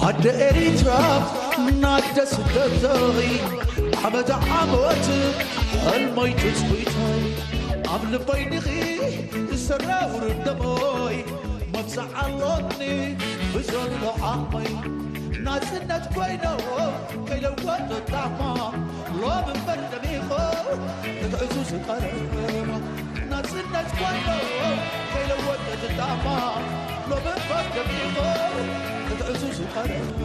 ኣደ ኤሪትራ ናደ ስደተይ ዓመት ዓመት ሕልመይ ትጽቢተይ ኣብ ልበይ ዲኺ ዝሰራውር ደመይ መብዛዕ ኣሎኒ ብዘሎ ዓቕመይ ናጽነት ኮይኖ ከይለወጥ ጣዕማ ሎም እምበር ደሚኾ ክትዕዙ ዝቐረባ ናጽነት ኮይኖ ከይለወጥ ጣዕማ ሎም እምበር ደሚኾ ክትዕዙ ዝቐረባ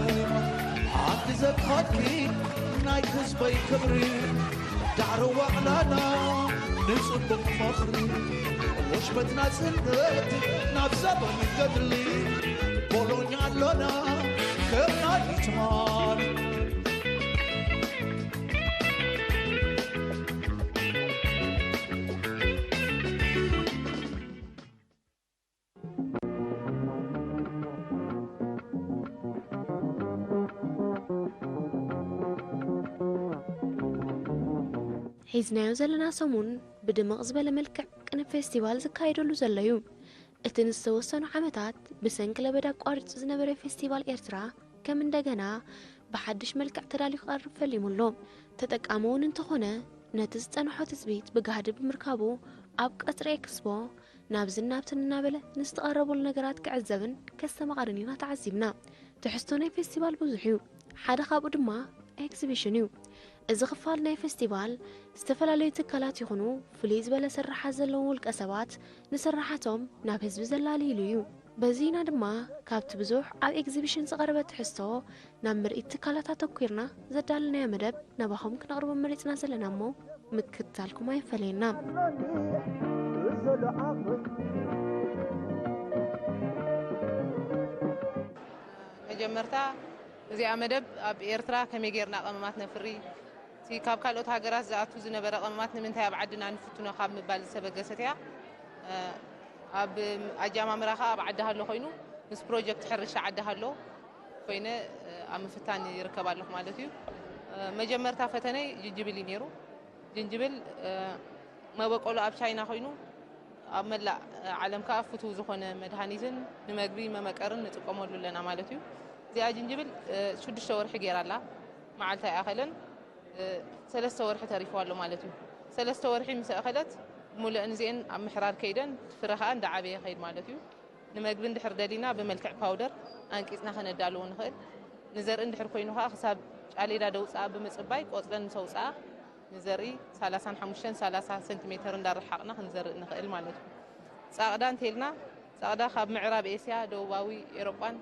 ሓንቲ ዘብሃልኪ ናይ ህዝበይ ክብሪ ዳዕሮ ዋዕላና ንጽቡቕ ምኽሪ ወሽመት ናጽነት ናብ ዘበን ገድሊ ቦሎኛ ኣሎና ከም ናይ ትማሊ ሒዝናዮ ዘለና ሰሙን ብድምቕ ዝበለ መልክዕ ቅነ ፌስቲቫል ዝካየደሉ ዘሎ እዩ። እቲ ንዝተወሰኑ ዓመታት ብሰንኪ ለበዳ ኣቋሪጹ ዝነበረ ፌስቲቫል ኤርትራ ከም እንደገና ብሓድሽ መልክዕ ተዳልዩ ክቐርብ ፈሊሙ ኣሎ። ተጠቃሚ እውን እንተኾነ ነቲ ዝጸንሖ ትጽቢት ብጋህዲ ብምርካቡ ኣብ ቀጽሪ ኤክስፖ ናብዝን ናብትን እናበለ ንዝተቐረበሉ ነገራት ክዕዘብን ከስተማቕርን ኢና ተዓዚብና። ትሕዝቶ ናይ ፌስቲቫል ብዙሕ እዩ። ሓደ ካብኡ ድማ ኤግዚቢሽን እዩ። እዚ ክፋል ናይ ፌስቲቫል ዝተፈላለዩ ትካላት ይኹኑ ፍልይ ዝበለ ስርሓት ዘለዎም ውልቀ ሰባት ንስርሓቶም ናብ ህዝቢ ዘላልይሉ እዩ። በዚና ድማ ካብቲ ብዙሕ ኣብ ኤግዚቢሽን ዝቐረበ ትሕዝቶ ናብ ምርኢት ትካላት ኣተኲርና ዘዳለናዮ መደብ ናባኹም ክነቕርቦ መሪጽና ዘለና እሞ ምክትታልኩም ኣይፈለየና። መጀመርታ እዚኣ መደብ ኣብ ኤርትራ ከመይ ጌርና ቀመማት ነፍሪ እቲ ካብ ካልኦት ሃገራት ዝኣቱ ዝነበረ ቀመማት ንምንታይ ኣብ ዓድና ንፍትኖ ካብ ምባል ዝተበገሰት እያ። ኣብ ኣጀማምራ ከኣ ኣብ ዓዲ ሃሎ ኮይኑ ምስ ፕሮጀክት ሕርሻ ዓዲ ሃሎ ኮይነ ኣብ ምፍታን ይርከብ ኣለኹ ማለት እዩ። መጀመርታ ፈተነይ ጅንጅብል እዩ ነይሩ። ጅንጅብል መበቆሉ ኣብ ቻይና ኮይኑ ኣብ መላእ ዓለም ከኣ ፍቱው ዝኾነ መድሃኒትን ንመግቢ መመቀርን ንጥቀመሉ ኣለና ማለት እዩ። እዚኣ ጅንጅብል ሽዱሽተ ወርሒ ገይራ ኣላ። መዓልቲ ኣይኣኸለን። ሰለስተ ወርሒ ተሪፍዋ ኣሎ ማለት እዩ። ሰለስተ ወርሒ ምስ ኣኸለት ሙሉአን እዚአን ኣብ ምሕራር ከይደን ፍረ ከኣ እንዳዓበየ ይኸይድ ማለት እዩ። ንመግቢ እንድሕር ደሊና ብመልክዕ ፓውደር ኣንቂፅና ከነዳልዎ ንኽእል። ንዘርኢ እንድሕር ኮይኑ ከኣ ክሳብ ጫሌዳ ደውፅኣ ብምፅባይ ቆፅለን ምስ ኣውፅኣ ንዘርኢ ሰላሳን ሓሙሽተን ሰላሳ ሰንቲሜተር እንዳረሓቕና ክንዘርእ ንኽእል ማለት እዩ። ፃቕዳ እንተልና ፃቕዳ ካብ ምዕራብ ኤስያ፣ ደቡባዊ ኤሮጳን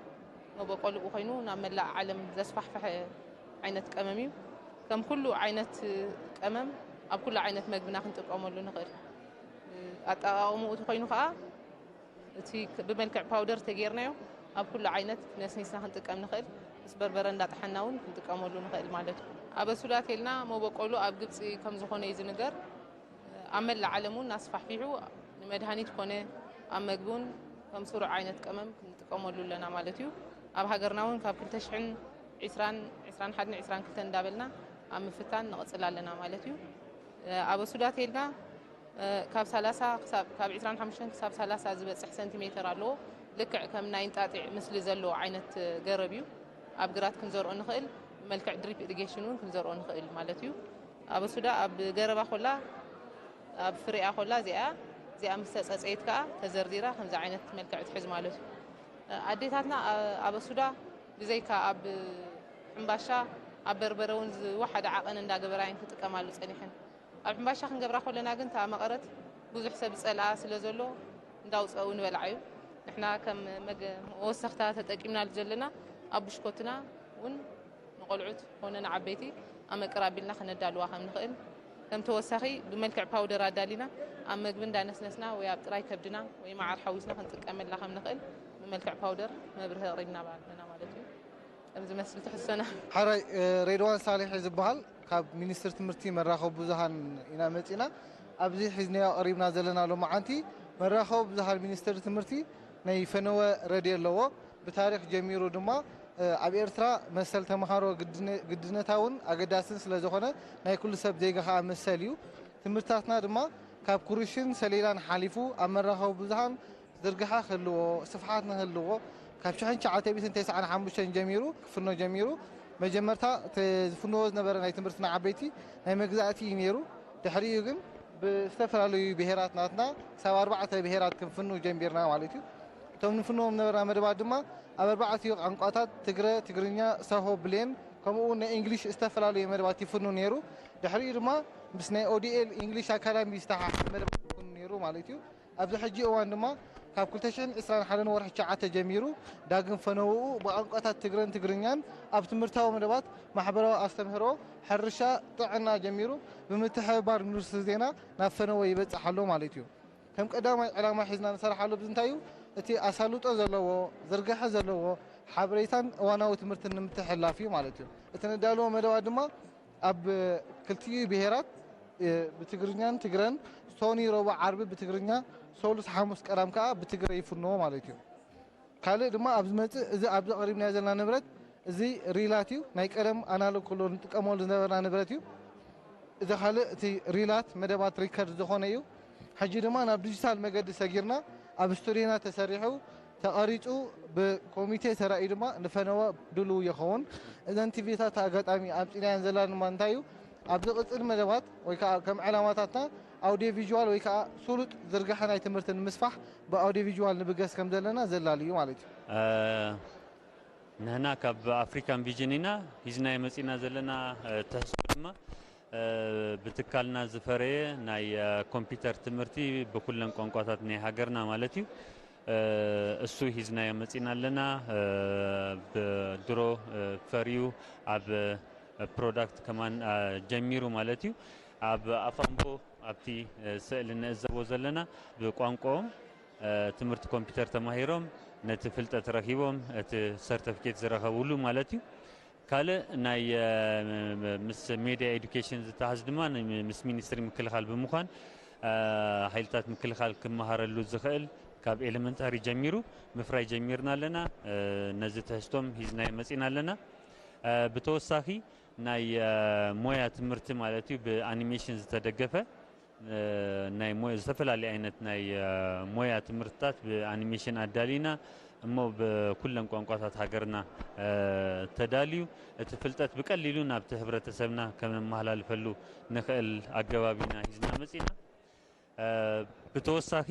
መበቆልኡ ኮይኑ ናብ መላእ ዓለም ዘስፋሕፈሐ ዓይነት ቀመም እዩ። ከም ኩሉ ዓይነት ቀመም ኣብ ኩሉ ዓይነት መግብና ክንጥቀመሉ ንኽእል። ኣጠቓቕምኡ እቲ ኮይኑ ከዓ እቲ ብመልክዕ ፓውደር ተጌርናዮ ኣብ ኩሉ ዓይነት ነስኒስና ክንጥቀም ንኽእል፣ ምስ በርበረ እንዳጠሓና እውን ክንጥቀመሉ ንኽእል ማለት እዩ። ኣበሱዳ ተልና መበቆሉ ኣብ ግብፂ ከም ዝኾነ እዩ ዝንገር። ኣብ መላእ ዓለም እውን ኣስፋሕፊሑ ንመድሃኒት ኮነ ኣብ መግቢ እውን ከም ስሩዕ ዓይነት ቀመም ክንጥቀመሉ ኣለና ማለት እዩ። ኣብ ሃገርና እውን ካብ ክልተ ሽሕን ዕስራን፣ ዕስራን ሓደን ዕስራን ክልተን እንዳበልና ኣብ ምፍታን ንቕፅል ኣለና ማለት እዩ። ኣበሱዳ ተልና ካብ ሰላሳ ክሳብ ካብ ዕስራን ሓሙሽተን ክሳብ ሰላሳ ዝበፅሕ ሰንቲሜተር ኣለዎ። ልክዕ ከም ናይ እንጣጢዕ ምስሊ ዘለዎ ዓይነት ገረብ እዩ። ኣብ ግራት ክንዘርኦ ንኽእል፣ ብመልክዕ ድሪፕ ኢሪጌሽን እውን ክንዘርኦ ንኽእል ማለት እዩ። ኣበሱዳ ኣብ ገረባ ኮላ ኣብ ፍሪኣ ኮላ እዚኣ እዚኣ ምስ ተፀፀየት ከዓ ተዘርዚራ ከምዚ ዓይነት መልክዕ ትሕዝ ማለት እዩ። ኣዴታትና ኣበሱዳ ብዘይካ ኣብ ሕምባሻ ኣብ በርበረ እውን ዝወሓደ ዓቐን እንዳገበራ እየን ክጥቀማሉ ፀኒሐን። ኣብ ሕምባሻ ክንገብራ ከለና ግን እታ መቐረት ብዙሕ ሰብ ዝፀልኣ ስለ ዘሎ እንዳውፀኡ ንበልዓ እዩ። ንሕና ከም መወሰኽታ ተጠቂምናሉ ዘለና ኣብ ብሽኮትና እውን ንቆልዑት ኮነ ንዓበይቲ ኣመቅር ኣቢልና ከነዳልዋ ከም ንኽእል ከም ተወሳኺ ብመልክዕ ፓውደር ኣዳሊና ኣብ መግቢ እንዳነስነስና ወይ ኣብ ጥራይ ከብድና ወይ መዓር ሓዊስና ክንጥቀመላ ከም ንኽእል ብመልክዕ ፓውደር መብርሂ ኣቕሪብና ኣለና ማለት እዩ። ከም ዝመስል ትሕዝቶና። ሓራይ ሬድዋን ሳሌሕ ዝበሃል ካብ ሚኒስትሪ ትምህርቲ መራኸቢ ብዙሃን ኢና መፂና። ኣብዚ ሒዝናዮ ቀሪብና ዘለና ሎማዓንቲ መራኸቢ ብዙሃን ሚኒስትሪ ትምህርቲ ናይ ፈነወ ረድዮ ኣለዎ። ብታሪኽ ጀሚሩ ድማ ኣብ ኤርትራ መሰል ተምሃሮ ግድነታውን ኣገዳስን ስለዝኾነ ናይ ኩሉ ሰብ ዜጋ ከዓ መሰል እዩ። ትምህርትታትና ድማ ካብ ኩሩሽን ሰሌዳን ሓሊፉ ኣብ መራኸቢ ብዙሃን ዝርግሓ ክህልዎ፣ ስፍሓት ንክህልዎ፣ ካብ ሽሕን ትሽዓተ ሚእትን ተስዓን ሓሙሽተን ጀሚሩ ክፍኖ ጀሚሩ። መጀመርታ እቲ ዝፍንዎ ዝነበረ ናይ ትምህርትና ዓበይቲ ናይ መግዛእቲ እዩ ነይሩ። ድሕሪኡ ግን ብዝተፈላለዩ ብሄራት ናትና ክሳብ ኣርባዕተ ብሄራት ክንፍኑ ጀሚርና ማለት እዩ። እቶም ንፍንዎም ነበርና መደባት ድማ ኣብ ኣርባዕቲኡ ቋንቋታት ትግረ፣ ትግርኛ፣ ሳሆ፣ ብሌን ከምኡ እውን ናይ እንግሊሽ ዝተፈላለዩ መደባት ይፍኑ ነይሩ። ድሕሪኡ ድማ ምስ ናይ ኦዲኤል እንግሊሽ ኣካዳሚ ዝተሓሓዝ መደባት ይፍኑ ነይሩ ማለት እዩ። ኣብዚ ሕጂ እዋን ድማ ካብ ክልተ ሽሕን ዕስራን ሓደን ወርሒ ትሽዓተ ጀሚሩ ዳግም ፈነውኡ ብቋንቋታት ትግረን ትግርኛን ኣብ ትምህርታዊ መደባት ማሕበራዊ ኣስተምህሮ፣ ሕርሻ፣ ጥዕና ጀሚሩ ብምትሕብባር ሚኒስትሪ ዜና ናብ ፈነወ ይበጽሕ ኣሎ ማለት እዩ። ከም ቀዳማይ ዕላማ ሒዝና ንሰርሓሉ ብዝንታይ እዩ? እቲ ኣሳልጦ ዘለዎ፣ ዝርግሐ ዘለዎ ሓበሬታን እዋናዊ ትምህርትን ንምትሕልላፍ እዩ ማለት እዩ። እቲ ነዳልዎ መደባት ድማ ኣብ ክልቲኡ ብሄራት፣ እ፣ ብትግርኛን ትግረን፣ ሶኒ፣ ረቡዕ፣ ዓርቢ ብትግርኛ፣ ሰሉስ፣ ሓሙስ፣ ቀዳም ከኣ ብትግረ ይፍንዎ ማለት እዩ። ካልእ ድማ ኣብ ዝመጽእ፣ እዚ ኣብዚ ኣቕሪብናዮ ዘለና ንብረት፣ እዚ ሪላት እዩ። ናይ ቀደም ኣናሎግ ከሎ ንጥቀመሉ ዝነበርና ንብረት እዩ። እዚ ካልእ እቲ ሪላት መደባት ሪከርድ ዝኾነ እዩ። ሕጂ ድማ ናብ ዲጂታል መገዲ ሰጊርና ኣብ ስቱዲዮና ተሰሪሑ ተቐሪጹ ብኮሚቴ ተራእዩ ድማ ንፈነወ ድሉው ይኸውን። እዘን ቲቪታት ኣጋጣሚ ኣምጺናየን ዘለና ድማ እንታይ እዩ? ኣብ ዝቕጽል መደባት ወይ ከዓ ከም ዕላማታትና ኣውዲዮ ቪዥዋል ወይ ከዓ ስሉጥ ዝርግሐ ናይ ትምህርቲ ንምስፋሕ ብኣውዲዮ ቪዥዋል ንብገስ ከም ዘለና ዘላሊ እዩ ማለት እዩ። እ፣ ንሕና ካብ ኣፍሪካን ቪዥን ኢና ሂዝናዮ መጺና ዘለና፣ እ፣ ትሕዝቶ ድማ፣ እ፣ ብትካልና ዝፈረየ ናይ፣ እ፣ ኮምፒውተር ትምህርቲ ብኩለን ቋንቋታት ናይ ሃገርና ማለት እዩ። እ፣ እሱ ሂዝናዮ መጺና ኣለና። እ፣ ብድሮ፣ እ፣ ፈርዩ ኣብ፣ እ፣ ፕሮዳክት ከማን፣ እ፣ ጀሚሩ ማለት እዩ። ኣብ ኣፋምቦ ኣብቲ፣ እ፣ ስእሊ ንዕዘቦ ዘለና ብቋንቋኦም፣ እ፣ ትምህርቲ ኮምፒውተር ተማሂሮም ነቲ ፍልጠት ረኺቦም እቲ ሰርተፊኬት ዝረኸብሉ ማለት እዩ። ካልእ ናይ፣ እ፣ ምስ ሜድያ ኤዱኬሽን ዝተሓዝ ድማ ን-፣ ምስ ሚኒስትሪ ምክልኻል ብምዃን፣ እ፣ ሓይልታት ምክልኻል ክመሃረሉ ዝኽእል ካብ ኤሌመንታሪ ጀሚሩ ምፍራይ ጀሚርና ኣለና። እ፣ ነዚ ትሕዝቶም ሂዝናዮ መጺና ኣለና። እ፣ ብተወሳኺ ናይ፣ እ፣ ሞያ ትምህርቲ ማለት እዩ ብኣኒሜሽን ዝተደገፈ፣ እ፣ ናይ ሞያ፣ ዝተፈላለዩ ዓይነት ናይ፣ እ፣ ሞያ ትምህርትታት ብኣኒሜሽን ኣዳሊና እሞ ብኩለን ቋንቋታት ሃገርና፣ እ፣ ተዳልዩ እቲ ፍልጠት ብቀሊሉ ናብቲ ሕብረተሰብና ከነመሃላልፈሉ ንኽእል ኣገባብ ኢና ሂዝና መጺና። እ፣ ብተወሳኺ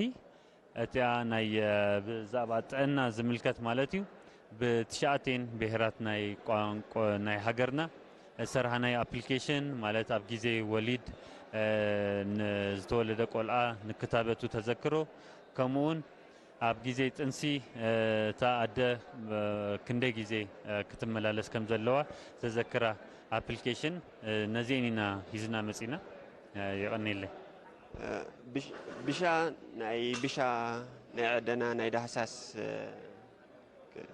እቲኣ ናይ፣ እ፣ ብዛዕባ ጥዕና ዝምልከት ማለት እዩ። ብትሽዓቴን ብሄራት ናይ ቋንቋ ናይ ሃገርና ዝሰርሓናዮ ኣፕሊኬሽን ማለት ኣብ ግዜ ወሊድ፣ እ፣ ንዝተወለደ ቆልዓ ንክታበቱ ተዘክሮ፣ ከምኡውን ኣብ ግዜ ጥንሲ፣ እ፣ እታ ኣደ፣ እ፣ ክንደይ ግዜ፣ እ፣ ክትመላለስ ከም ዘለዋ ዘዘክራ ኣፕሊኬሽን፣ እ፣ ነዚኤን ኢና ሂዝና መጺና። እ፣ የቐንየለይ። እ፣ ብሽ-፣ ብሻ ናይ ብሻ ናይ ዕደና ናይ ዳህሳስ፣ እ፣ ክ-፣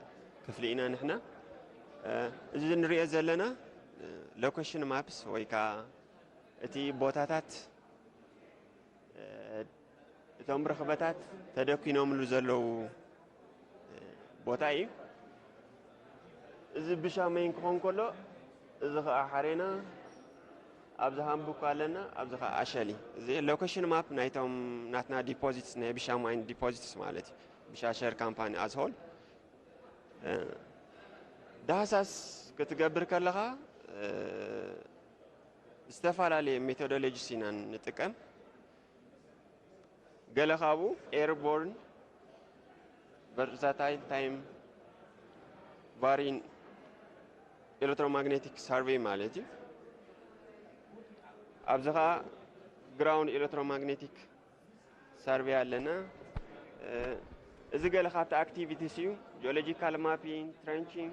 ክፍሊ ኢና ንሕና። እ፣ እዚ ንሪኦ ዘለና፣ እ፣ ሎኬሽን ማፕስ ወይ ከዓ እቲ ቦታታት፣ እ፣ እቶም ርኽበታት ተደኪኖምሉ ዘለዉ፣ እ፣ ቦታ እዩ። እዚ ብሻ መይን ክኾን ከሎ፣ እዚ ኸዓ ሓሬና፣ ኣብዚ ሃምቡክ ኣለና፣ ኣብዚ ኸዓ ኣሸሊ። እዚ ሎኬሽን ማፕ ናይቶም ናትና ዲፖዚትስ፣ ናይ ብሻ ማይን ዲፖዚትስ ማለት እዩ። ብሻ ሸር ካምፓኒ ኣዝ ሆል። እ፣ ዳህሳስ ክትገብር ከለኻ፣ እ፣ ዝተፈላለየ ሜቶዶሎጂስ ኢና ንጥቀም። ገለ ካብኡ ኤርቦርን ቨርሳታይል ታይም ቫሪን ኤሌክትሮማግኔቲክ ሳርቬይ ማለት እዩ። ኣብዚ ኸዓ ግራውንድ ኤሌክትሮማግኔቲክ ሳርቬይ ኣለና። እ፣ እዚ ገለ ካብቲ ኣክቲቪቲስ እዩ። ጂኦሎጂካል ማፒንግ፣ ትረንቺንግ፣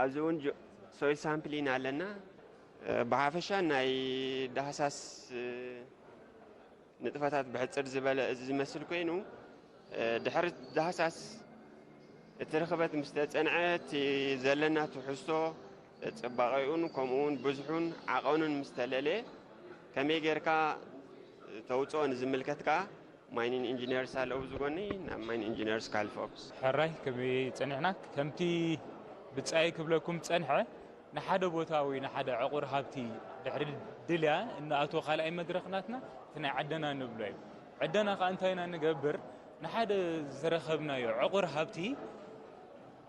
ኣብዚ እውን ጆ-፣ ሶይል ሳምፕሊን ኣለና። እ፣ ብሓፈሻ ናይ ዳህሳስ፣ እ፣ ንጥፈታት ብሕጽር ዝበለ እዚ ዝመስል ኮይኑ፣ እ፣ ድሕሪ ዳህሳስ እቲ ርኽበት ምስ ተጸንዐ፣ እቲ ዘለና ትሕዝቶ፣ ጽባቐኡን ከምኡ እውን ብዝሑን ዓቐኑን ምስ ተለለየ፣ ከመይ ጌርካ ተውጽኦ ንዝምልከት ከኣ ማይኒን ኢንጂነርስ ኣለዉ ኣብዚ ጎኒ፣ ናብ ማይኒን ኢንጂነርስ ካልፎክስ። ሕራይ፣ ከመይ ጸኒሕና? ከምቲ ብጻይ ክብለኩም ጸንሐ፣ ንሓደ ቦታ ወይ ንሓደ ዕቑር ሃብቲ ድሕሪ ድልያ እንኣትዎ ካልኣይ መድረኽ ናትና እቲ ናይ ዕደና ንብሎ እዩ። ዕደና ከኣ እንታይ ኢና ንገብር? ንሓደ ዝረኸብናዮ ዕቑር ሃብቲ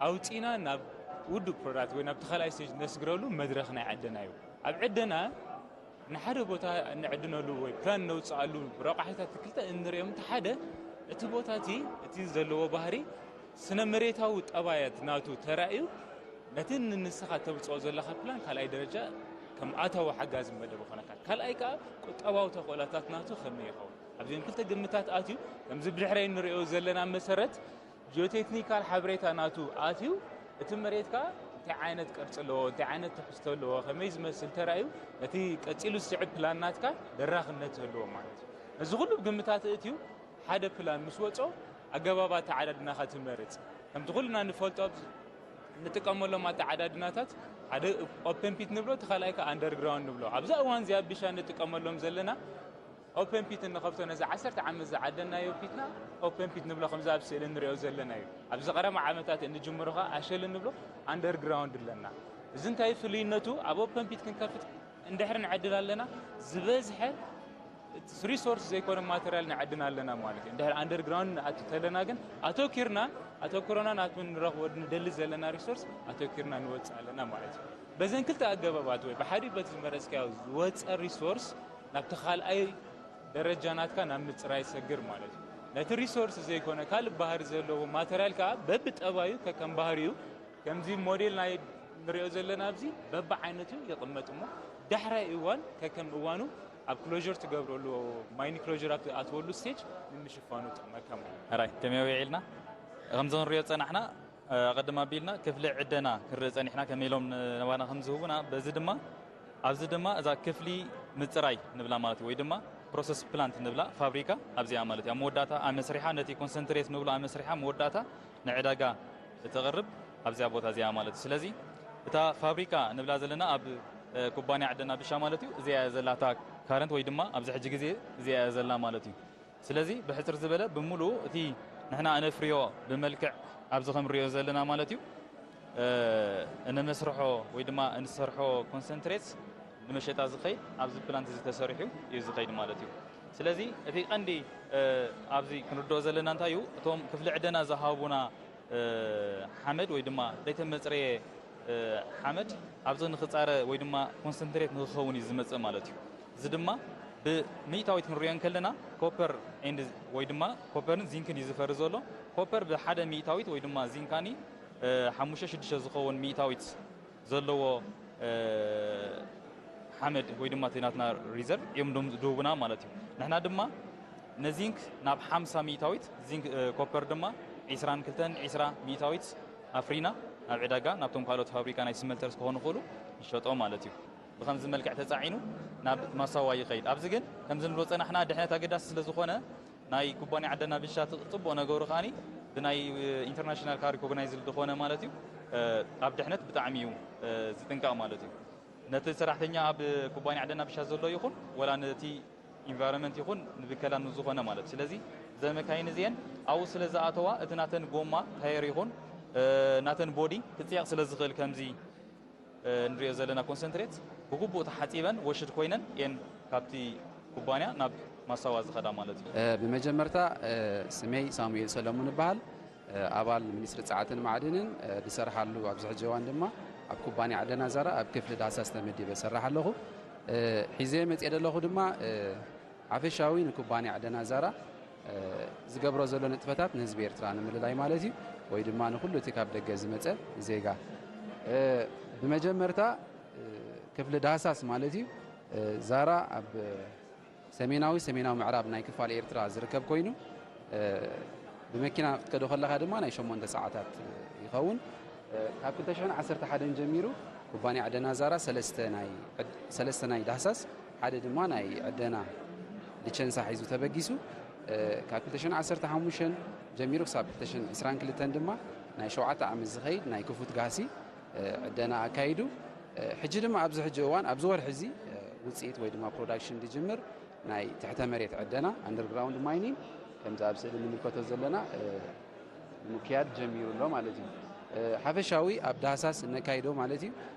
ኣውፂና ናብ ውዱእ ፕሮዳክት ወይ ናብ ተኻልኣይ ስቴጅ ነስግረሉ መድረኽ ናይ ዕደና እዩ። ኣብ ዕደና ንሓደ ቦታ እንዕድነሉ ወይ ፕላን ነውፅኣሉ ረቋሒታት ክልተ እንሪኦም። እቲ ሓደ፣ እቲ ቦታ እቲ እቲ ዘለዎ ባህሪ፣ ስነ መሬታዊ ጠባያት ናቱ ተራእዩ፣ ነቲ ንንስኻ ተብፅኦ ዘለኻ ፕላን ካልኣይ ደረጃ ከም ኣታዊ ሓጋዚ መደብ ይኾነካ። ካልኣይ ከዓ ቁጠባዊ ተኽእሎታት ናቱ ከመይ ይኸውን? ኣብዚኦም ክልተ ግምታት ኣትዩ፣ ከምዚ ብድሕረይ እንሪኦ ዘለና መሰረት ጂኦቴክኒካል ሓበሬታ ናቱ ኣትዩ፣ እቲ መሬት ከዓ እንታይ ዓይነት ቅርፂ ኣለዎ፣ እንታይ ዓይነት ትሕዝቶ ኣለዎ፣ ከመይ ዝመስል ተራእዩ፣ ነቲ ቀፂሉ ዝስዕብ ፕላን ናትካ ደራኽነት ይህልዎ ማለት እዩ። ነዚ ኩሉ ግምታት እትዩ ሓደ ፕላን ምስ ወፆ ኣገባብ ኣተዓዳድናኻ ትመርፅ። ከምቲ ኩልና ንፈልጦ፣ ኣብ እንጥቀመሎም ኣተዓዳድናታት ሓደ ኦፐን ፒት ንብሎ፣ እቲ ካልኣይ ከዓ ኣንደርግራውንድ ንብሎ። ኣብዛ እዋን እዚኣ ብሻ እንጥቀመሎም ዘለና ኦፐን ፒት እንኸፍቶ፣ ነዚ ዓሰርተ ዓመት ዝዓደናዮ ፒትና ኦፐን ፒት ንብሎ፣ ከምዚ ኣብ ስእሊ እንሪኦ ዘለና እዩ። ኣብዚ ቀረባ ዓመታት እንጅምሮ ከዓ ኣሸል እንብሎ ኣንደርግራውንድ ኣለና። እዚ እንታይ ፍልይነቱ? ኣብ ኦፐን ፒት ክንከፍት እንድሕር ንዕድል ኣለና፣ ዝበዝሐ ሪሶርስ ዘይኮነ ማተሪያል ንዕድን ኣለና ማለት እዩ። እንድሕር ኣንደርግራውንድ ንኣቱ ተለና ግን ኣተኪርና፣ ኣተኩሮና ናቱ ንረኽቦ ንደሊ ዘለና ሪሶርስ ኣተኪርና ንወፅእ ኣለና ማለት እዩ። በዘን ክልተ ኣገባባት ወይ ብሓዲኡ በቲ ዝመረፅካዮ ዝወፀ ሪሶርስ ናብቲ ካልኣይ ደረጃ ናትካ ናብ ምፅራይ ሰግር ማለት እዩ። ነቲ ሪሶርስ ዘይኮነ ካልእ ባህሪ ዘለዎ ማተሪያል ከዓ በብጠባዩ ከከም ባህሪኡ ከምዚ ሞዴል ናይ ንሪኦ ዘለና ኣብዚ በብዓይነቱ ይቕመጥ እሞ ዳሕራይ እዋን ከከም እዋኑ ኣብ ክሎዥር ትገብረሉ ማይኒ ክሎዥር ኣብ ትኣትወሉ ስቴጅ ንምሽፋኑ ይጠቕመካ ማለት እዩ። ሕራይ ከመይ ውዒልና? ከምዚ ክንሪኦ ዝጸናሕና፣ ኣቐድም ኣቢልና ክፍሊ ዕደና ክንርኢ ጸኒሕና፣ ከመይ ኢሎም ንባና ከም ዝህቡና። በዚ ድማ፣ ኣብዚ ድማ እዛ ክፍሊ ምጽራይ ንብላ ማለት እዩ፣ ወይ ድማ ፕሮሰስ ፕላንት ንብላ ፋብሪካ ኣብዚኣ ማለት እዩ። ኣብ መወዳእታ ኣብ መስሪሓ ነቲ ኮንሰንትሬት ንብሎ ኣብ መስሪሓ መወዳእታ ንዕዳጋ እተቕርብ ኣብዚኣ ቦታ እዚኣ ማለት እዩ። ስለዚ እታ ፋብሪካ ንብላ ዘለና ኣብ፣ እ፣ ኩባንያ ዕደና ብሻ ማለት እዩ። እዚኣ እያ ዘላ እታ ካረንት ወይ ድማ ኣብዚ ሕጂ ግዜ እዚኣ እያ ዘላ ማለት እዩ። ስለዚ ብሕጽር ዝበለ ብምሉኡ እቲ ንሕና እነፍርዮ ብመልክዕ ኣብዚ ከም ንሪኦ ዘለና ማለት እዩ፣ እ፣ እነመስርሖ ወይ ድማ እንሰርሖ ኮንሰንትሬትስ ንመሸጣ ዝኸይድ ኣብዚ ፕላንት እዚ ተሰሪሑ እዩ ዝኸይድ ማለት እዩ። ስለዚ እቲ ቀንዲ፣ እ፣ ኣብዚ ክንርድኦ ዘለና እንታይ እዩ፣ እቶም ክፍሊ ዕደና ዝሃቡና፣ እ፣ ሓመድ ወይ ድማ ዘይተመጽረየ፣ እ፣ ሓመድ ኣብዚ ንኽጻረ ወይ ድማ ኮንሰንትሬት ንኽኸውን እዩ ዝመጽእ ማለት እዩ። እዚ ድማ ብሚእታዊት ክንሪኦ እንከለና ኮፐር ኤንድ ወይ ድማ ኮፐርን ዚንክን እዩ ዝፈሪ ዘሎ። ኮፐር ብሓደ ሚእታዊት ወይ ድማ ዚንካኒ፣ እ፣ ሓሙሽተ ሽዱሽተ ዝኸውን ሚእታዊት ዘለዎ፣ እ፣ ሓመድ ወይ ድማ እቲ ናትና ሪዘርቭ እዮም ዶም-፣ ድህቡና ማለት እዩ። ንሕና ድማ ነዚንክ ናብ ሓምሳ ሚእታዊት፣ ዚንክ፣ እ፣ ኮፐር ድማ ዒስራን ክልተን ዒስራ ሚእታዊት ኣፍሪና ናብ ዕዳጋ፣ ናብቶም ካልኦት ፋብሪካ ናይ ስመልተርስ ክኾኑ ይኽእሉ ንሸጦ ማለት እዩ። ብኸምዚ መልክዕ ተጻዒኑ ናብ ማሳዋ ይኸይድ። ኣብዚ ግን ከምዚ ንብሎ ጸናሕና ድሕነት ኣገዳሲ ስለ ዝኾነ፣ ናይ ኩባንያ ዓደና ብሻ ት-፣ ጽቡቕ ነገሩ ከኣኒ ብናይ ኢንተርናሽናል ካ ሪኮግናይዝድ ዝኾነ ማለት እዩ፣ እ፣ ኣብ ድሕነት ብጣዕሚ እዩ፣ እ፣ ዝጥንቀቕ ማለት እዩ። ነቲ ሰራሕተኛ ኣብ ኩባንያ ዓደና ብሻ ዘሎ ይኹን ወላ ነቲ ኢንቫይሮንመንት ይኹን ንብከላ ንዝኾነ ማለት። ስለዚ እዘን መካይን እዚአን ኣብኡ ስለ ዝኣተዋ እቲ ናተን ጎማ ታየር ይኹን፣ እ፣ ናተን ቦዲ ክጽየቕ ስለ ዝኽእል ከምዚ እ፣ ንሪኦ ዘለና ኮንሰንትሬት ብግቡእ ተሓጺበን ወሽድ ኮይነን እየን ካብቲ ኩባንያ ናብ ማሳዋ ዝኸዳ ማለት እዩ። እ፣ ብመጀመርታ፣ እ፣ ስመይ ሳሙኤል ሰለሙን እበሃል። እ፣ ኣባል ሚኒስትሪ ጸዓትን ማዕድንን፣ እ፣ ዝሰርሓሉ ኣብዚ ሕጂ እዋን ድማ ኣብ ኩባንያ ዓደና ዛራ ኣብ ክፍሊ ዳህሳስ ተመዲበ እሰርሕ ኣለኹ። እ፣ ሒዘ መጽየ ዘለኹ ድማ፣ እ፣ ሓፈሻዊ ንኩባንያ ዕደና ዛራ፣ እ፣ ዝገብሮ ዘሎ ንጥፈታት ንህዝቢ ኤርትራ ንምልላይ ማለት እዩ፣ ወይ ድማ ንኹሉ እቲ ካብ ደገ ዝመጸ ዜጋ። እ፣ ብመጀመርታ፣ እ፣ ክፍሊ ዳህሳስ ማለት እዩ። እ፣ ዛራ ኣብ ሰሜናዊ፣ ሰሜናዊ ምዕራብ ናይ ክፋል ኤርትራ ዝርከብ ኮይኑ፣ እ፣ ብመኪና ክትከዶ ከለኻ ድማ ናይ ሸሞንተ ሰዓታት ይኸውን። እ፣ ካብ ክልተ ሽሕን ዓሰርተ ሓደን ጀሚሩ ኩባንያ ዕደና ዛራ ሰለስተ ናይ ዕድ-፣ ሰለስተ ናይ ዳህሳስ፣ ሓደ ድማ ናይ ዕደና ሊቸንሳ ሒዙ ተበጊሱ። እ፣ ካብ ክልተ ሽሕን ዓሰርተ ሓሙሽተን ጀሚሩ ክሳብ ክልተ ሽሕን ዕስራን ክልተን ድማ ናይ ሸውዓተ ዓመት ዝኸይድ ናይ ክፉት ጋህሲ፣ እ፣ ዕደና ኣካይዱ። እ፣ ሕጂ ድማ ኣብዚ ሕጂ እዋን ኣብዚ ወርሒ እዚ፣ እ፣ ውጽኢት ወይ ድማ ፕሮዳክሽን ዝጅምር ናይ ትሕተ መሬት ዕደና፣ ኣንደርግራውንድ ማይኒንግ፣ ከምዚ ኣብ ስእሊ ንምልከቶ ዘለና፣ እ፣ ምክያድ ጀሚሩ ኣሎ ማለት እዩ። እ፣ ሓፈሻዊ ኣብ ዳህሳስ እነካይዶ ማለት እዩ።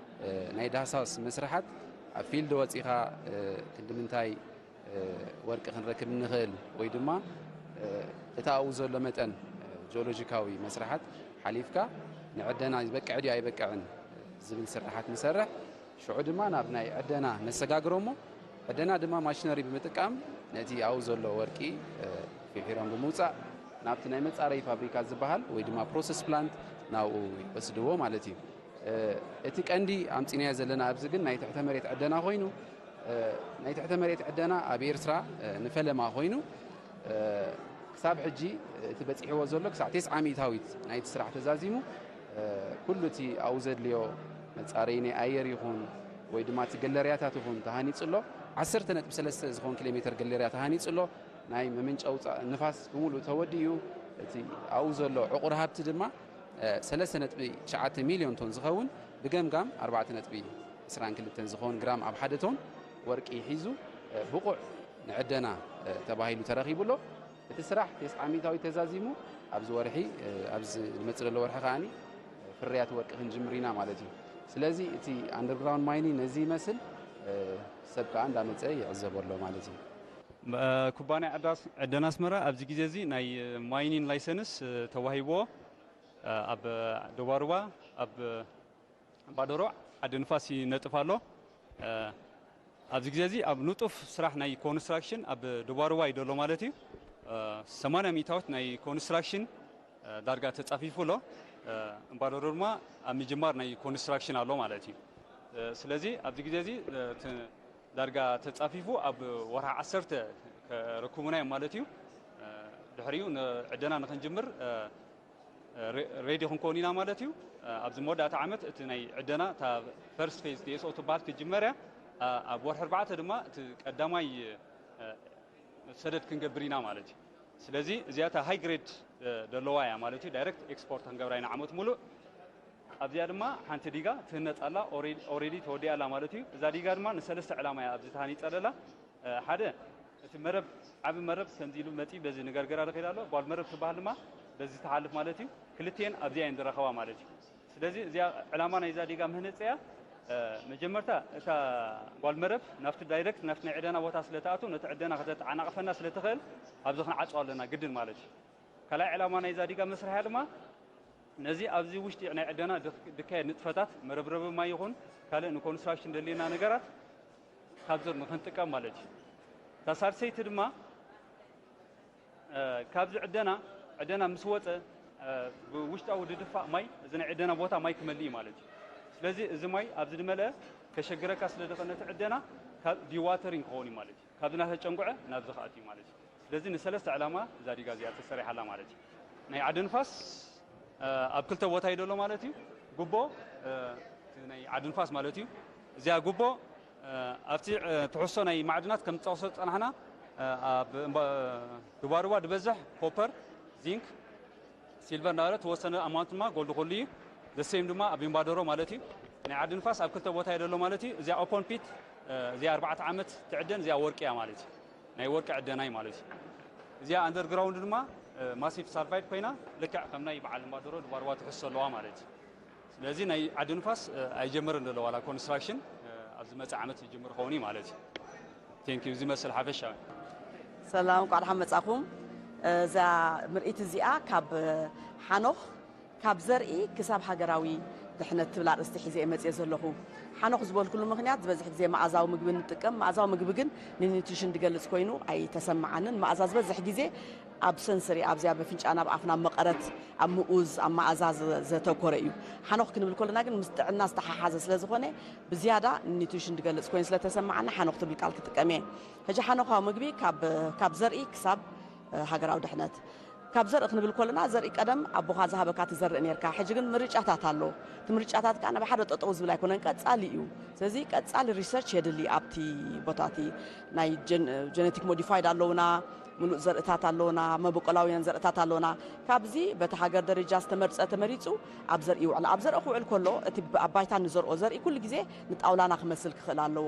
እ፣ ናይ ዳህሳስ መስርሓት ኣብ ፊልድ ወጺኻ፣ እ፣ ክንዲ ምንታይ፣ እ፣ ወርቂ ክንረክብ ንኽእል ወይ ድማ፣ እ፣ እቲ ኣብኡ ዘሎ መጠን፣ እ፣ ጂኦሎጂካዊ መስርሓት ሓሊፍካ ንዕደና ይበቅዕ ድዩ ኣይበቅዕን ዝብል ስርሓት ንሰርሕ። ሽዑ ድማ ናብ ናይ ዕደና ነሰጋግሮ እሞ ዕደና ድማ ማሽነሪ ብምጥቃም ነቲ ኣብኡ ዘሎ ወርቂ ፊሒሮም ብምውፃእ ናብቲ ናይ መፃረይ ፋብሪካ ዝበሃል ወይ ድማ ፕሮሰስ ፕላንት ናብኡ ይወስድዎ ማለት እዩ። እቲ ቀንዲ ኣምፂናዮ ዘለና ኣብዚ ግን ናይ ትሕተ መሬት ዕደና ኮይኑ ናይ ትሕተ መሬት ዕደና ኣብ ኤርትራ ንፈለማ ኮይኑ ክሳብ ሕጂ እቲ በፂሕዎ ዘሎ ክሳዕ ተስዓ ሚእታዊት ናይቲ ስራሕ ተዛዚሙ ኩሉ እቲ ኣብኡ ዘድልዮ መፃረይ ናይ ኣየር ይኹን ወይ ድማ እቲ ገለርያታት ይኹን ተሃኒፁ ኣሎ። ዓሰርተ ነጥቢ ሰለስተ ዝኾን ኪሎ ሜትር ገለርያ ተሃኒፁ ኣሎ። ናይ መመንጨዊ ንፋስ ብምሉእ ተወዲኡ እቲ ኣብኡ ዘሎ ዕቑር ሃብቲ ድማ ሰለስተ ነጥቢ ትሽዓተ ሚልዮን ቶን ዝኸውን ብገምጋም ኣርባዕተ ነጥቢ ዕስራን ክልተን ዝኸውን ግራም ኣብ ሓደ ቶን ወርቂ ሒዙ ብቑዕ ንዕደና ተባሂሉ ተረኺቡ ኣሎ። እቲ ስራሕ ተስዓ ሚእታዊት ተዛዚሙ ኣብዚ ወርሒ ኣብዚ ዝመፅእ ዘሎ ወርሒ ከዓኒ ፍርያት ወርቂ ክንጅምር ኢና ማለት እዩ። ስለዚ እቲ ኣንደርግራውንድ ማይኒንግ ነዚ ይመስል ሰብ ከዓ እንዳመፀ ይዕዘቦ ኣሎ ማለት እዩ። ኩባንያ ዕዳስ- ዕደና ኣስመራ ኣብዚ ግዜ እዚ ናይ ማይኒንግ ላይሰንስ ተዋሂብዎ ኣብ ደባሩባ ኣብ ባዶሮ ዓዲ ንፋስ ይነጥፍ ኣሎ። ኣብዚ ግዜ እዚ ኣብ ንጡፍ ስራሕ ናይ ኮንስትራክሽን ኣብ ደባሩባ እዩ ዘሎ ማለት እዩ። ሰማንያ ሚእታዎት ናይ ኮንስትራክሽን ዳርጋ ተጻፊፉ ኣሎ። እምባዶሮ ድማ ኣብ ምጅማር ናይ ኮንስትራክሽን ኣሎ ማለት እዩ። ስለዚ ኣብዚ ግዜ እዚ ዳርጋ ተጻፊፉ ኣብ ወርሒ ዓሰርተ ከረክቡና እዮም ማለት እዩ። ድሕሪኡ ዕደና ንክንጅምር ሬዲ ክንከውን ኢና ማለት እዩ። ኣብዚ መወዳእታ ዓመት እቲ ናይ ዕደና እታ ፈርስት ፌዝ ዲኤስኦ ትበሃል ክትጅመር እያ። ኣብ ወርሒ ኣርባዕተ ድማ እቲ ቀዳማይ ሰደድ ክንገብር ኢና ማለት እዩ። ስለዚ እዚኣ እታ ሃይ ግሬድ ዘለዋ እያ ማለት እዩ። ዳይሬክት ኤክስፖርት ክንገብራ ኢና ዓመት ሙሉእ። ኣብዚኣ ድማ ሓንቲ ዲጋ ትህነፅ ኣላ፣ ኦሬዲ ተወዲኣ ኣላ ማለት እዩ። እዛ ዲጋ ድማ ንሰለስተ ዕላማ እያ ኣብዚ ተሃኒፀ ዘላ። ሓደ እቲ መረብ ዓቢ መረብ ከምዚ ኢሉ መፂ በዚ ንገርገራ ዝኸይድ ኣሎ። ጓል መረብ ትበሃል ድማ በዚ ትሓልፍ ማለት እዩ። ክልቲኤን ኣብዚኣ እየን ዝራኸባ ማለት እዩ። ስለዚ እዚኣ ዕላማ ናይዛ ዲጋ ምህነፂ እያ። መጀመርታ እታ ጓል መረብ ናብቲ ዳይረክት ናብቲ ናይ ዕደና ቦታ ስለትኣቱ ነቲ ዕደና ከተተዓናቕፈና ስለትኽእል ኣብዚ ክንዓፅዋ ኣለና ግድን ማለት እዩ። ካልኣይ ዕላማ ናይዛ ዲጋ መስርሕያ ድማ ነዚ ኣብዚ ውሽጢ ናይ ዕደና ድካየድ ንጥፈታት መረብረቢ ማይ ይኹን ካልእ ንኮንስትራክሽን ደልየና ነገራት ካብዞም ንክንጥቀም ማለት እዩ። እታ ሳልሰይቲ ድማ ካብዚ ዕደና ዕደና ምስ ወፀ ብውሽጣዊ ድድፋእ ማይ እዚ ናይ ዕደና ቦታ ማይ ክመልእ እዩ ማለት እዩ። ስለዚ እዚ ማይ ኣብዚ ዝመልአ ከሸግረካ ስለ ዝኽእል ነቲ ዕደና ዲዋተሪንግ ክኸውን እዩ ማለት እዩ። ካብዚ እናተጨንጉዐ ናብዚ ክኣቱ እዩ ማለት እዩ። ስለዚ ንሰለስተ ዕላማ እዛ ዲጋ እዚኣ ተሰሪሓላ ማለት እዩ። ናይ ዓዲ ንፋስ ኣብ ክልተ ቦታ እዩ ዘሎ ማለት እዩ። ጉቦ ናይ ዓዲ ንፋስ ማለት እዩ። እዚኣ ጉቦ ኣብቲ ትሕዝቶ ናይ ማዕድናት ከም ዝጠቕሶ ዝፀናሕና ኣብ ዱባሩባ ዝበዝሕ ኮፐር፣ ዚንክ፣ ሲልቨር እናበለ ተወሰነ ኣማውንት ድማ ጎልድ ኮሉ እዩ። ዘሴም ድማ ኣብ ኢምባደሮ ማለት እዩ። ናይ ዓዲ ንፋስ ኣብ ክልተ ቦታ እዩ ዘሎ ማለት እዩ። እዚኣ ኦፖን ፒት እዚኣ ኣርባዕተ ዓመት ትዕደን እዚኣ ወርቂ እያ ማለት እዩ። ናይ ወርቂ ዕደናይ ማለት እዩ። እዚኣ ኣንደርግራውንድ ድማ ማሲቭ ሳልፋይድ ኮይና ልክዕ ከም ናይ በዓል ኢምባደሮ ድባርዋ ትሕዝቶ ኣለዋ ማለት እዩ። ስለዚ ናይ ዓዲ ንፋስ ኣይጀመርን ዘሎ ዋላ ኮንስትራክሽን ኣብዚ መፅእ ዓመት ይጅምር ኸውን እዩ ማለት እዩ። ቴንክ ዩ። እዚ መስል ሓፈሻዊ። ሰላም፣ እንኳዕ ደሓን መጻኹም። እዛ ምርኢት እዚኣ ካብ ሓኖኽ ካብ ዘርኢ ክሳብ ሃገራዊ ድሕነት ትብል ኣርእስቲ ሒዘ እየ መጽየ ዘለኹ። ሓኖኽ ዝበልኩሉ ምኽንያት ዝበዝሕ ግዜ መኣዛዊ ምግቢ ንጥቀም። መኣዛዊ ምግቢ ግን ንኒትሪሽን ዝገልጽ ኮይኑ ኣይተሰምዓንን። መኣዛ ዝበዝሕ ግዜ ኣብ ሰንሰሪ ኣብዚኣ በፍንጫና ኣብ ኣፍና መቐረት ኣብ ምኡዝ ኣብ መኣዛ ዘተኮረ እዩ። ሓኖኽ ክንብል ከለና ግን ምስ ጥዕና ዝተሓሓዘ ስለ ዝኾነ ብዝያዳ ንኒትሪሽን ዝገልጽ ኮይኑ ስለ ተሰምዓኒ ሓኖኽ ትብል ቃል ክጥቀም እየ። ሕጂ ሓኖኻዊ ምግቢ ካብ ዘርኢ ክሳብ ሃገራዊ ድሕነት ካብ ዘርኢ ክንብል ከለና ዘርኢ ቀደም ኣቦኻ ዝሃበካ ትዘርእ ነርካ። ሕጂ ግን ምርጫታት ኣሎ። እቲ ምርጫታት ከዓ ናብ ሓደ ጠጠው ዝብል ኣይኮነን፣ ቀጻሊ እዩ። ስለዚ ቀጻሊ ሪሰርች የድሊ ኣብቲ ቦታ እቲ ናይ ጀነቲክ ሞዲፋይድ ኣለውና፣ ምሉእ ዘርእታት ኣለውና፣ መበቆላውያን ዘርእታት ኣለውና። ካብዚ በቲ ሃገር ደረጃ ዝተመርጸ ተመሪጹ ኣብ ዘርኢ ይውዕል። ኣብ ዘርኢ ክውዕል ከሎ እቲ ኣብ ባይታ ንዘርኦ ዘርኢ ኩሉ ግዜ ንጣውላና ክመስል ክኽእል ኣለዎ።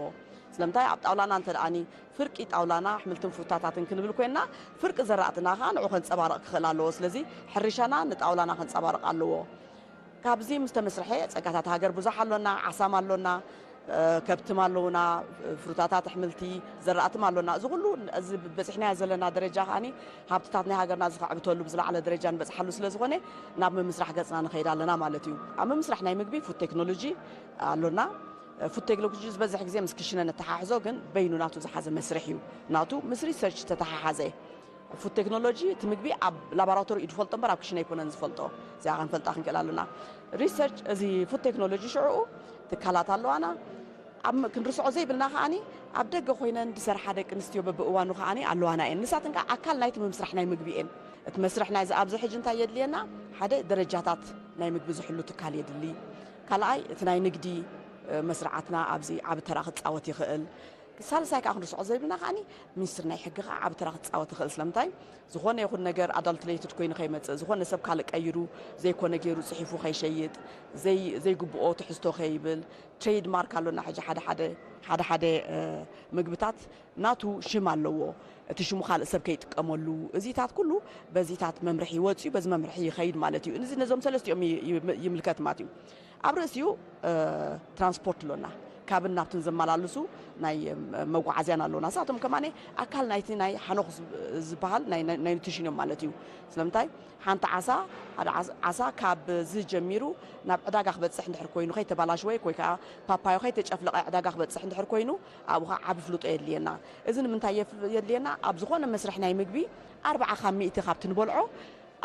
ስለምንታይ ኣብ ጣውላና እንተ ደኣኒ ፍርቂ ጣውላና ኣሕምልትን ፍሩታታትን ክንብል ኮይንና ፍርቂ ዘራእትና ከዓ ንዑ ከንፀባረቕ ክኽእል ኣለዎ። ስለዚ ሕርሻና ንጣውላና ከንፀባርቕ ኣለዎ። ካብዚ ምስ ተመስርሐ ጸጋታት ሃገር ብዙሕ ኣሎና፣ ዓሳም ኣሎና፣ ከብትም ኣለውና፣ ፍሩታታት፣ ኣሕምልቲ፣ ዘራእትም ኣሎና። እዚ ኩሉ እዚ በፂሕናዮ ዘለና ደረጃ ከዓኒ ሃብትታት ናይ ሃገርና ዝኸዕብተሉ ብዝለዓለ ደረጃ ንበፅሓሉ ስለ ዝኾነ ናብ ምምስራሕ ገፅና ንኸይድ ኣለና ማለት እዩ። ኣብ ምምስራሕ ናይ ምግቢ ፉድ ቴክኖሎጂ ኣሎና። ፉድ ቴክኖሎጂ ዝበዝሕ ግዜ ምስ ክሽነ ነተሓሕዞ፣ ግን በይኑ ናቱ ዝሓዘ መስርሕ እዩ። ናቱ ምስ ሪሰርች ተተሓሓዘ። ፉድ ቴክኖሎጂ እቲ ምግቢ ኣብ ላቦራቶሪ እዩ ዝፈልጦ እምበር ኣብ ክሽነ ኣይኮነን ዝፈልጦ። እዚኣ ክንፈልጣ ክንክእል ኣለና። ሪሰርች እዚ ፉድ ቴክኖሎጂ ሽዕኡ ትካላት ኣለዋና። ኣብ ም- ክንርስዖ ዘይብልና ከዓኒ ኣብ ደገ ኮይነን ዝሰርሓ ደቂ ኣንስትዮ በብእዋኑ ከዓኒ ኣለዋና እየን። ንሳተን ከዓ ኣካል ናይቲ ምምስራሕ ናይ ምግቢ እየን። እቲ መስርሕ ናይዚ ኣብዚ ሕጂ እንታይ የድልየና? ሓደ ደረጃታት ናይ ምግቢ ዝሕሉ ትካል የድሊ። ካልኣይ እቲ ናይ ንግዲ እ፣ መስርዓትና ኣብዚ ዓቢ ተራ ክፃወት ይኽእል። ሳልሳይ ከዓ ክንርስዖ ዘይብልና ከዓኒ ሚኒስትሪ ናይ ሕጊ ከዓ ዓቢ ተራ ክፃወት ይኽእል። ስለምንታይ? ዝኾነ ይኹን ነገር ኣዳልትሌትድ ኮይኑ ከይመፅእ፣ ዝኾነ ሰብ ካልእ ቀይሩ ዘይኮነ ገይሩ ፅሒፉ ከይሸይጥ፣ ዘይ ዘይግብኦ ትሕዝቶ ከይብል፣ ትሬድ ማርክ ኣሎና። ሕጂ ሓደ ሓደ ሓደ ሓደ እ፣ ምግብታት ናቱ ሽም ኣለዎ። እቲ ሽሙ ካልእ ሰብ ከይጥቀመሉ፣ እዚታት ኩሉ በዚታት መምርሒ ይወፅዩ፣ በዚ መምርሒ ይኸይድ ማለት እዩ። እዚ ነዞም ሰለስቲኦም ይ- ይ- ይምልከት ማለት እዩ። ኣብ ርእሲኡ እ፣ ትራንስፖርት ኣሎና። ካብን ናብትን ዘመላልሱ ናይ እ፣ መጓዓዝያን ኣሎና። ንሳቶም ከማነ ኣካል ናይቲ ናይ ሓኖኽ ዝ- ዝበሃል ናይ ናይ- ናይ ኒትሪሽን እዮም ማለት እዩ። ስለምንታይ? ሓንቲ ዓሳ ሓደ ዓስ- ዓሳ ካብ እዚ ጀሚሩ ናብ ዕዳጋ ክበፅሕ እንድሕር ኮይኑ ከይተባላሽወ ወይ ከዓ ፓፓዮ ከይተጨፍለቐ ዕዳጋ ክበፅሕ እንድሕር ኮይኑ ኣብኡ ከዓ ዓቢ ፍልጦ የድልየና። እዚ ንምንታይ የፍ- የድልየና? ኣብ ዝኾነ መስርሕ ናይ ምግቢ ኣርብዓ ካብ ሚእቲ ካብቲ ንበልዖ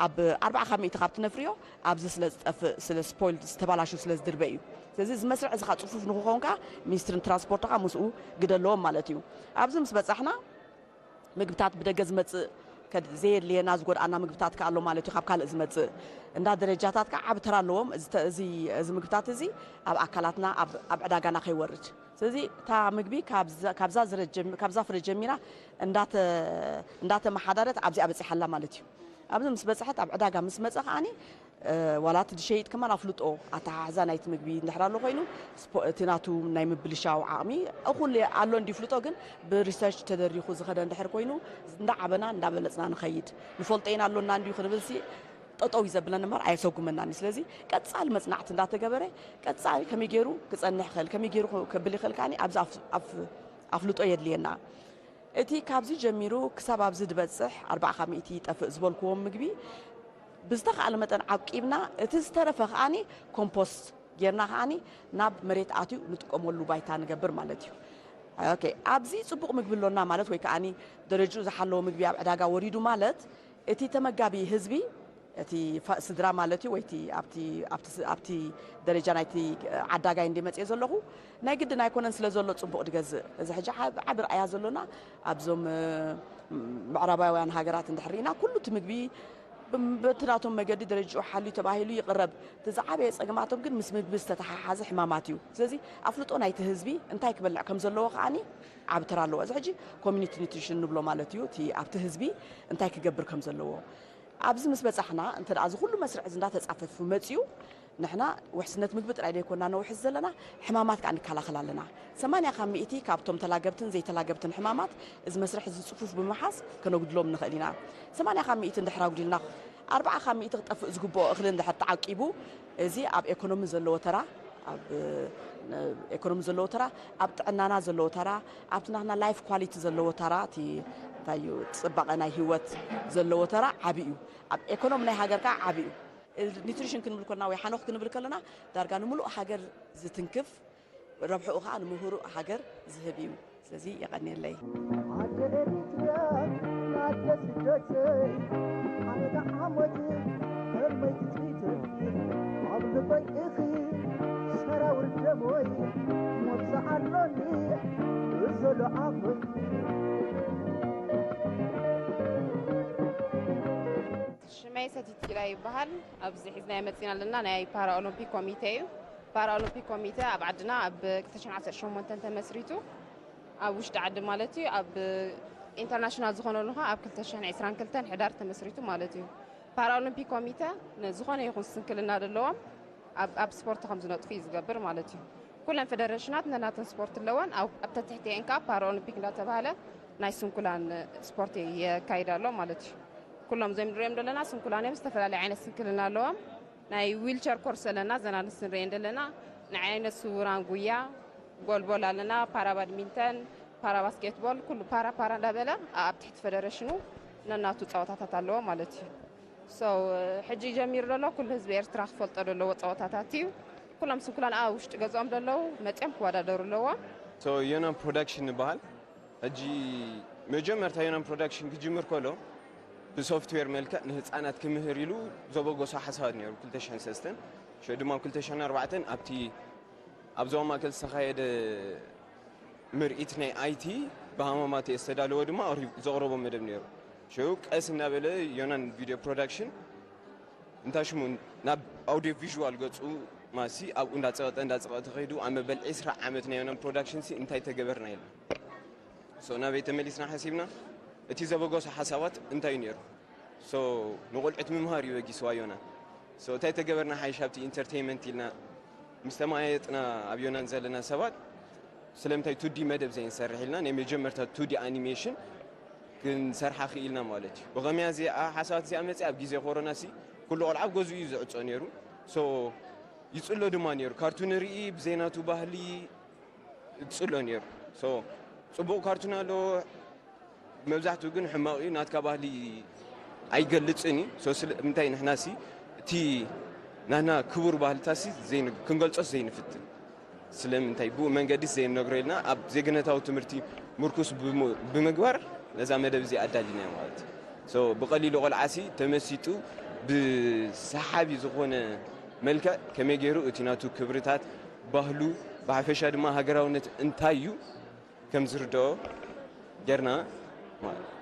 ኣብ ኣርብዓ ካብ ሚእቲ ካብቲ ነፍርዮ ኣብዚ ስለ ዝጠፍእ ስለ ስፖይል ዝተባላሹ ስለ ዝድርበ እዩ። ስለዚ እዚ መስርዕ እዚ ከዓ ፅፉፍ ንክኸውን ከዓ ሚኒስትርን ትራንስፖርት ከዓ ምስኡ ግደ ኣለዎም ማለት እዩ። ኣብዚ ምስ በፃሕና ምግብታት ብደገ ዝመፅእ ከድ- ዘየድልየና ዝጎድኣና ምግብታት ከዓ ኣሎ ማለት እዩ። ካብ ካልእ ዝመፅእ እንዳ ደረጃታት ከዓ ዓቢ ተራ ኣለዎም። እዚ ተ- እዚ እዚ ምግብታት እዚ ኣብ ኣካላትና ኣብ ኣብ ዕዳጋና ከይወርድ። ስለዚ እታ ምግቢ ካብዛ ካብዛ ዝረ ጀሚ- ካብዛ ፍረ ጀሚራ እንዳተ እንዳተመሓዳረት ኣብዚኣ በፂሓ ኣላ ማለት እዩ። ኣብዚ ምስ በፅሐት ኣብ ዕዳጋ ምስ መፀ ከዓኒ እ፣ ዋላ እቲ ዝሸይጥ ከማን ኣፍልጦ ኣተሓሕዛ ናይቲ ምግቢ እንድሕር ኣሎ ኮይኑ ስፖ- እቲ ናቱ ናይ ምብልሻው ዓቕሚ እኹል ኣሎ እንዲ ፍልጦ ግን ብሪሰርች ተደሪኹ ዝኸደ እንድሕር ኮይኑ እንዳዓበና እንዳበለፅና ንኸይድ ንፈልጦ ኢና ኣሎና እንዲዩ ክንብል ሲ ጠጠው እዩ ዘብለን እምበር ኣየሰጉመናን እዩ። ስለዚ ቀፃሊ መፅናዕቲ እንዳተገበረ ቀፃሊ ከመይ ገይሩ ክፀንሕ ይኽእል፣ ከመይ ገይሩ ከብል ይኽእል ከዓኒ ኣብዚ ኣፍ- ኣፍ- ኣፍልጦ የድልየና። እቲ ካብዚ ጀሚሩ ክሳብ ኣብዚ ዝበፅሕ ኣርባዓ ካብ ሚእቲ ይጠፍእ ዝበልክዎም ምግቢ ብዝተኻእለ መጠን ዓቂብና እቲ ዝተረፈ ከዓኒ ኮምፖስት ጌርና ከዓኒ ናብ መሬት ኣትዩ ንጥቀመሉ ባይታ ንገብር ማለት እዩ። ኦኬ፣ ኣብዚ ፅቡቕ ምግቢ ኣሎና ማለት ወይ ከዓኒ ደረጅኡ ዝሓለወ ምግቢ ኣብ ዕዳጋ ወሪዱ ማለት እቲ ተመጋቢ ህዝቢ እቲ ፈ- ስድራ ማለት እዩ ወይ እቲ ኣብቲ ኣብቲ ስ- ኣብቲ ደረጃ ናይቲ ዓዳጋይ እንዲ መፅየ ዘለኹ ናይ ግድን ኣይኮነን ስለ ዘሎ ፅቡቕ ድገዝእ። እዚ ሕጂ ዓብ- ዓቢ ርኣያ ዘሎና ኣብዞም እ፣ ምዕራባውያን ሃገራት እንድሕር ርኢና ኩሉ እቲ ምግቢ ብ- በቲ ናቶም መገዲ ደረጅኡ ሓልዩ ተባሂሉ ይቕረብ። እቲ ዝዓበየ ፀገማቶም ግን ምስ ምግቢ ዝተተሓሓዘ ሕማማት እዩ። ስለዚ ኣፍልጦ ናይቲ ህዝቢ እንታይ ክበልዕ ከም ዘለዎ ከዓኒ ዓቢ ተራ ኣለዎ። እዚ ሕጂ ኮሚኒቲ ኒትሪሽን ንብሎ ማለት እዩ። እቲ ኣብቲ ህዝቢ እንታይ ክገብር ከም ዘለዎ ኣብዚ ምስ በጻሕና እንተ ደኣ እዚ ኩሉ መስርዕ እዚ እንዳተጻፈፉ መጺኡ ንሕና ውሕስነት ምግቢ ጥራይ ዘይኮና ነውሕስ ዘለና ሕማማት ከኣ ንከላኸል ኣለና። ሰማንያ ካብ ሚእቲ ካብቶም ተላገብትን ዘይተላገብትን ሕማማት እዚ መስርሕ እዚ ጽፉፍ ብምሓዝ ከነጉድሎም ንኽእል ኢና። ሰማንያ ካብ ሚእቲ እንድሕር ኣጉዲልና ኣርብዓ ካብ ሚእቲ ክጠፍእ ዝግብኦ እኽሊ እንድሕር ተዓቂቡ እዚ ኣብ ኤኮኖሚ ዘለዎ ተራ ኣብ ኤኮኖሚ ዘለዎ ተራ ኣብ ጥዕናና ዘለዎ ተራ ኣብቲ ናትና ላይፍ ኳሊቲ ዘለዎ ተራ እቲ እንታይ እዩ ጽባቐ ናይ ህይወት ዘለዎ ተራ ዓቢ እዩ። ኣብ ኤኮኖሚ ናይ ሃገር ከዓ ዓቢ እዩ። ኒትሪሽን ክንብል ከለና ወይ ሓኖኽ ክንብል ከለና ዳርጋ ንምሉእ ሃገር ዝትንክፍ ረብሕኡ ከዓ ንምሁሩእ ሃገር ዝህብ እዩ። ስለዚ የቐንየለይ። ኣደ ኤሪትርያ ኣደ ስደተይ ዓመታ ዓመት ሕርመይ ትጽቢተይ ኣብ ልበይ ኢኺ ሰራውር ደሞይ መብዛዕ ኣሎኒ ብዘሎ ዓቕመይ። ሽመይ ሰቲት ኢላ ይበሃል። ኣብዚ ሒዝናዮ መፂና ኣለና ናይ ፓራኦሎምፒክ ኮሚቴ እዩ። ፓራኦሎምፒክ ኮሚቴ ኣብ ዓድና ኣብ ክልተ ሽሕን ዓሰርተ ሸሞንተን ተመስሪቱ ኣብ ውሽጢ ዓዲ ማለት እዩ። ኣብ ኢንተርናሽናል ዝኾነሉ ኸዓ ኣብ ክልተ ሽሕን ዕስራን ክልተን ሕዳር ተመስሪቱ ማለት እዩ። ፓራኦሎምፒክ ኮሚተ ንዝኾነ ይኹን ስንክልና ዘለዎም ኣብ ኣብ ስፖርት ከም ዝነጥፉ እዩ ዝገብር ማለት እዩ። ኩለን ፌደሬሽናት ነናተን ስፖርት ኣለወን። ኣብ ኣብ ተትሕቲኤን ከዓ ፓራኦሎምፒክ እንዳተባሃለ ናይ ስንኩላን ስፖርት የካይድ ኣሎ ማለት እዩ። ኩሎም እዞም ንሪኦም ዘለና ስንኩላን እዮም። ዝተፈላለዩ ዓይነት ስንክልና ኣለዎም። ናይ ዊልቸር ኮርስ ኣለና፣ ዘና ንስንሪኤን ዘለና ናይ ዓይነት ስውራን ጉያ ጎልቦል ኣለና፣ ፓራ ባድሚንተን፣ ፓራ ባስኬትቦል፣ ኩሉ ፓራ ፓራ እንዳበለ ኣብ ትሕቲ ፌደሬሽኑ ነናቱ ፀወታታት ኣለዎ ማለት እዩ። So ሕጂ ጀሚሩ ዘሎ ኩሉ ህዝቢ ኤርትራ ክፈልጦ ዘለዎ ፀወታታት እዩ። ኩሎም ስንኩላን ኣብ ውሽጢ ገዝኦም ዘለዉ መፅኦም ክወዳደሩ ኣለዎም። So ዮናን ፕሮዳክሽን ንበሃል። ሕጂ መጀመርታ ዮናን ፕሮዳክሽን ክጅምር ከሎ ብሶፍትዌር መልክዕ ንህፃናት ክምህር ኢሉ ዘበገሶ ሓሳባት ነይሩ። ክልተ ሽሕን ሰለስተን ሽዑ ድማ ኣብ ክልተ ሽሕን ኣርባዕተን ኣብቲ ኣብ ዞባ ማእከል ዝተኻየደ ምርኢት ናይ ኣይቲ ብሃማማተ ዝተዳለወ ድማ ኣቕሪቡ- ዘቕረቦ መደብ ነይሩ። ሽዑ ቀስ እናበለ ዮናን ቪድዮ ፕሮዳክሽን እንታይ ሽሙ ናብ ኣውዲዮ ቪዥዋል ገፁ ማሲ ኣብኡ እንዳፀቐጠ እንዳፀቐጠ ተኸይዱ ኣብ መበል ዕስራ ዓመት ናይ ዮናን ፕሮዳክሽን ሲ እንታይ ተገበርና ኢልና። So ናበይ ተመሊስና ሓሲብና እቲ ዘበገሶ ሓሳባት እንታይ እዩ ነይሩ። So ንቆልዑት ምምሃር እዩ በጊስዋ ዮናን። So እንታይ ተገበርና ሓይሽ ኣብቲ ኢንተርቴይንመንት ኢልና ምስ ተመያየጥና ኣብ ዮናን ዘለና ሰባት ስለምንታይ ቱዲ መደብ ዘይንሰርሕ ኢልና ናይ መጀመርታ ቱዲ ኣኒሜሽን ክንሰርሓ ክኢልና ማለት እዩ። ብኸመያ እዚኣ ሓሳባት እዚኣ መፅእ ኣብ ግዜ ኮሮና ሲ ኩሉ ቆልዓ ኣብ ገዝኡ እዩ ዝዕፆ ነይሩ። So ይፅሎ ድማ ነይሩ። ካርቱን ርኢ ብዘይናቱ ባህሊ ይፅሎ ነይሩ። So ፅቡቕ ካርቱን ኣለዎ። መብዛሕትኡ ግን ሕማቕ እዩ። ናትካ ባህሊ ኣይገልፅን እዩ። So ስለምንታይ ንሕና ሲ እቲ ናና ክቡር ባህልታ ሲ ዘይን- ክንገልፆስ ዘይንፍትን ስለምንታይ ብኡ መንገዲ ዘይንነግሮ ኢልና ኣብ ዜግነታዊ ትምህርቲ ምርኩስ ብም- ብምግባር ነዛ መደብ እዚ ኣዳሊና ማለት እዩ። So ብቐሊሉ ቆልዓ ሲ ተመሲጡ ብሰሓቢ ዝኾነ መልክዕ ከመይ ገይሩ እቲ ናቱ ክብርታት ባህሉ ብሓፈሻ ድማ ሃገራውነት እንታይ እዩ ከም ዝርድኦ ጌርና ማለት እዩ።